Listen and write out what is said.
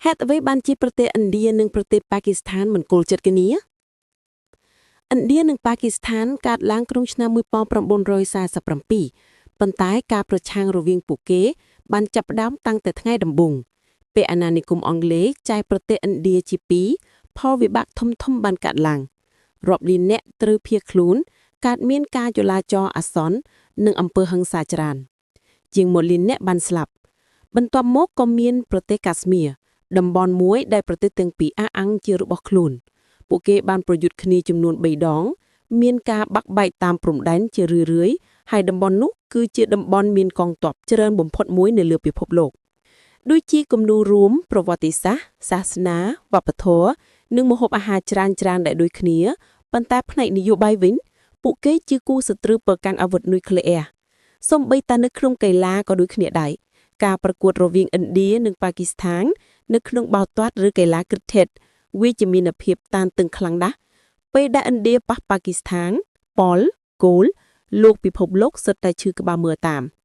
ហេតុអ្វីបានជាប្រទេសឥណ្ឌានិងប្រទេសប៉ាគីស្ថានមិនគល់ចិត្តគ្នាឥណ្ឌានិងប៉ាគីស្ថានកើតឡើងក្នុងឆ្នាំ1947ប៉ុន្តែការប្រឆាំងរវាងពួកគេបានចាប់ផ្ដើមតាំងតែថ្ងៃដំបូងពេលអាណានិគមអង់គ្លេសចែកប្រទេសឥណ្ឌាជាពីរផលវិបាកធំៗបានកើតឡើងរាប់លានអ្នកត្រូវភៀសខ្លួនកើតមានការចលាចលអាសន្ននិងអំពើហិង្សាច្រើនជាង1លានអ្នកបានស្លាប់បន្ទាប់មកក៏មានប្រទេសកាស្មៀរតំបន់មួយដែលប្រទេសទាំងពីរអះអាងជារបស់ខ្លួនពួកគេបានប្រយុទ្ធគ្នាចំនួន3ដង មានការបាក់បែកតាមព្រំដែនជារឿយៗហើយតំបន់នោះគឺជាតំបន់មានកងទ័ពច្រើនបំផុតមួយនៅលើពិភពលោកដូចជាគំនូររួមប្រវត្តិសាស្ត្រសាសនាវប្បធម៌និងម្ហូបអាហារច្រើនៗដែលដូចគ្នាប៉ុន្តែផ្នែកនយោបាយវិញពួកគេជាគូសត្រូវប្រកាន់អាវុធនុយក្លេអ៊ែរសូម្បីតែនៅក្នុងកីឡាក៏ដូចគ្នាដែរការប្រកួតរវាងឥណ្ឌានិងប៉ាគីស្ថាននៅក្នុងបាល់ទាត់ឬកីឡាគ្រិកេតវាជាមានភាពតានតឹងខ្លាំងណាស់ពេលដែលឥណ្ឌាប៉ះប៉ាគីស្ថានប៉ុលគោលលោកពិភពលោកសុទ្ធតែឈឺក្បាលមើលតាម។